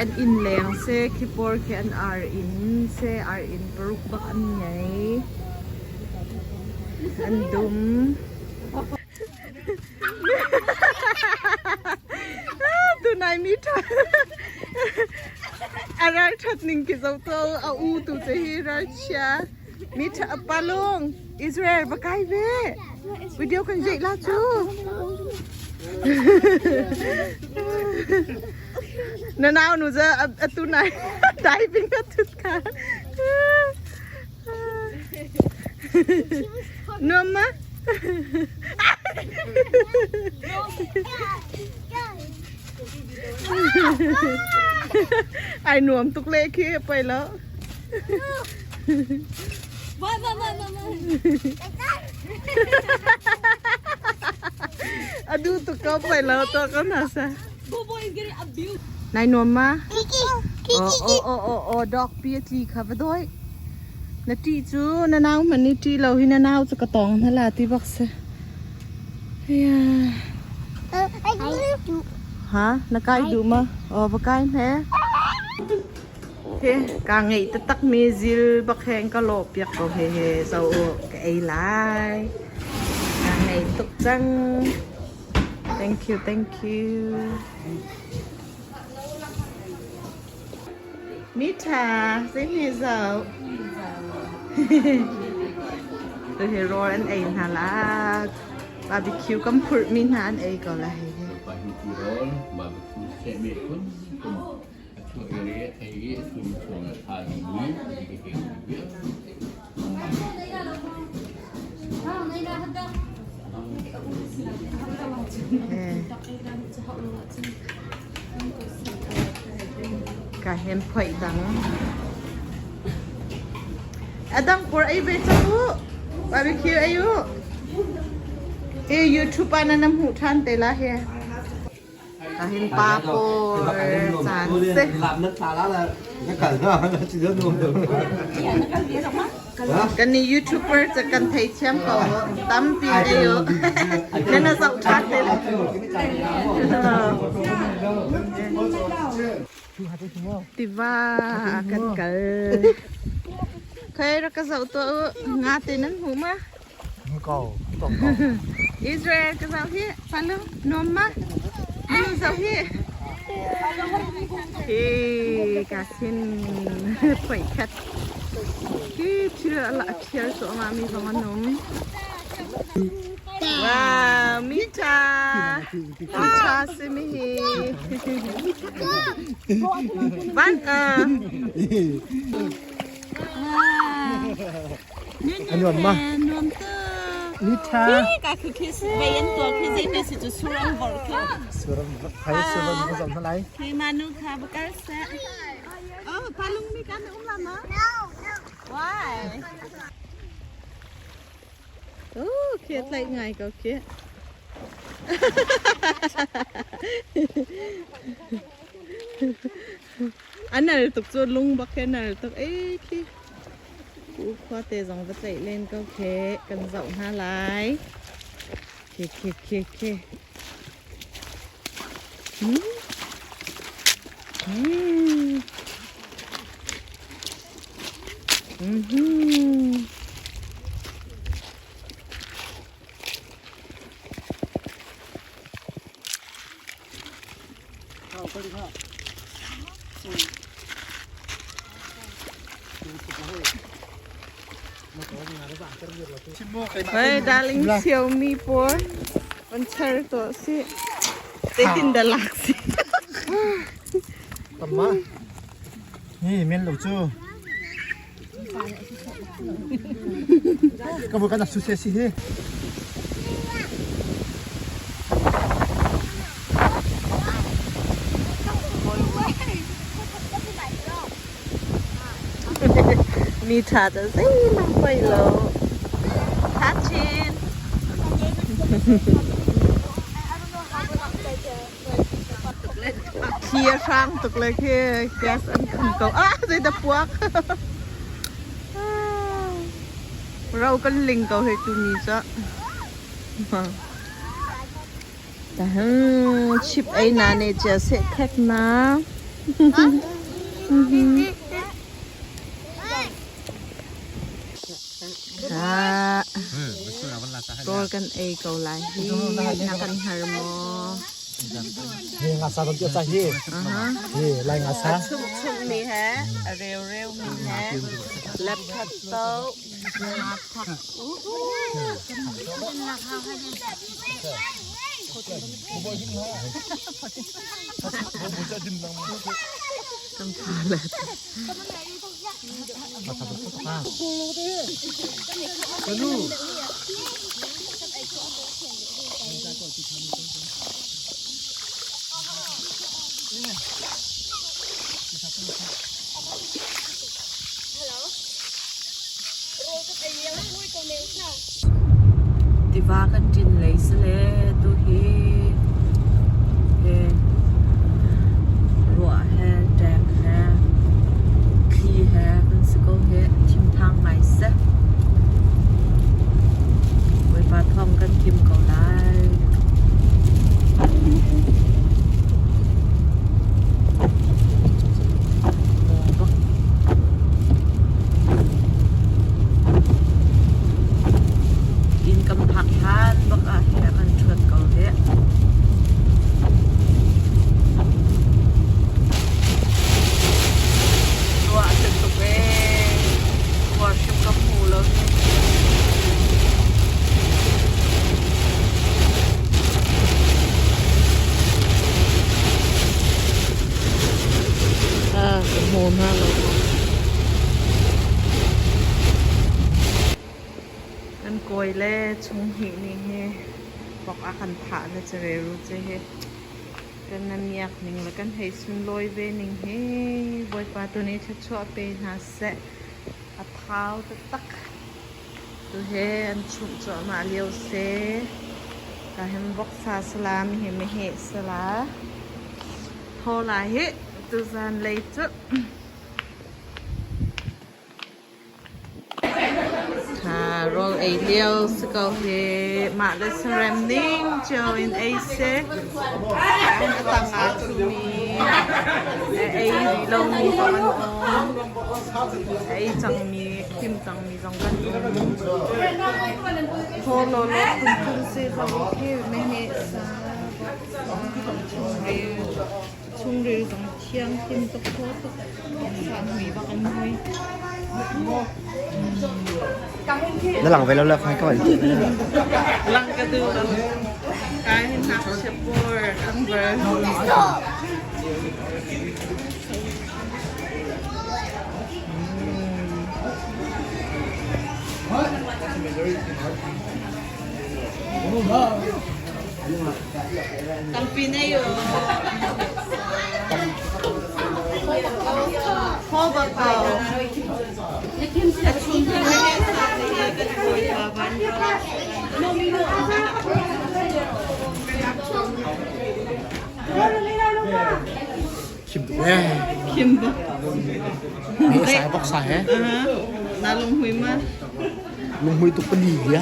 an inn leng si, khi pawl khi an ar inn si, ar inn paruk bak an ngei. An dum. Tunai mi ṭha a ral ṭhat ning khi zoh to a u tu cu hi ralchia mi ṭha palung Israel va kai ve video kan zeih la cu na nau nu za atu nai diving a thut kha Nuam ma? Ai nuam tuk le khi poi lo. A du tuk ko poi lo to ko na sa. Nai nuam ma? Oh oh oh oh dog pi a tli kha va doi. Na ṭih cu na nau hmanh nih ṭih lo hi na nau cu ka tawng hna la ti bak si. Ha na kai duh ma? Oh va kai hme. He ka ngeih taktak mi zil bak heng ka lawh piak ko he he zo u ka ei lai. Ka ngei tuk cang. Thank you, thank you. Mita, zeihme zoh. Hi rawl an ei hna la. Barbecue kan phurhmi hna an ei ko la hi. Barbecue rawl, barbecue sehmeh phun phun a chuah i re a thei i a sum chung a tha dihmi a vialte. Ka hen phoih dang. A dang pur ei ve cang u. Barbecue ei u. E YouTube ah na na hmuh ṭhan te la hi. Ka hin pa pawl caan si. Kan ni YouTuber ca kan thei thiam ko tampi ei u. Na na zoh ṭhan te la. Tiva kan kal. Khoi rak ka zoh tuah u. Nga te nan hmu ma? Israel ka zoh hi palu nuam ma nu zoh hi hi ka sin phoi khat hi thil a thial cu ama mi zong an um wow mita mita si mi hi van A nuam ma? Nuam tuk. Ni tha. Ka khi khi vei an tuah khi zei te si cu sur an vorh khi. Sur an hai sur an vorh zong lai. Khi ma nu kha ba kal se. Oh, palung mi kan um la ma? No. Why? Oh, khi tlaih ngai ko khi. A nal tuk cu lung bak khi a nal tuk ei khi. Khua te zong va tlaih len ko khi kan zoh hna lai. Khi khi khi khi. Hmm. Hmm. Mhm. Hey darling Xiaomi pawl van char tuah sih. Zeitin dah lak si? Tam ma? Ni men lo cu. Ka bu kan su se si hi. Mi ṭha cu zeihmanh poi lo. Tha chin. Thli a hrang tuk le khi gas an kham ko. Ah, zeidah puak. Ro kan ling ko hei tu ni cu. Chip ei na ne cia seh khek na. Rawl kan ei ko lai hi. Na kan hngar maw? Hi ngasa kan piah hi. Hi lai ngasa. Chum chum mi he, a reu reu mi he. Laptop to. Kan pha le. Tiva kan ṭin lei si le tuhi ruah he ṭek he thli he kan si ko hi thinphang ngai seh. Bawipa thawng kan him ko lai. Inn kan phak hlan bak ah hin a kan ṭhuat ko hih. Ruah a tuk ee. Ruah hrim ka hmu lo hi. Ah, ka hmu hna lo. Kan kawi le chung hnih nih hi bok a kan thah na careru ce hi kan na miak ning le kan hei sunlawi ve ning hi Bawipa tu nih thluachuah pe hna seh. A thau taktak. Tu he an chumh cuahmah lio si. Ka hem voksa salam hi meheh sala. Thaw lai hi tuzan lei cu. Rawl ei lio si ko hi. Mah le sarem ning cio in ei si. A tang ah ṭhumi ei rih lomi zong an um. Ei cangmi, khim cangmi zong kan um. Thaw lawlaw phunphun si zong khi meheh sa, chungril, chungril zong thianghlim tuk thaw tuk. Sa mui bak an mui. Na lang ve lo le khai ka wan. Lang ka du lo. Kai hin hak shapur ang ver. Tampi na yun. Thaw bak ko. A chung hi sa te hi kan kawi pa van Khim tuk eh. Khim bak. Me sai bok sai he. Na lunghui ma? Lunghui tuk pali dia.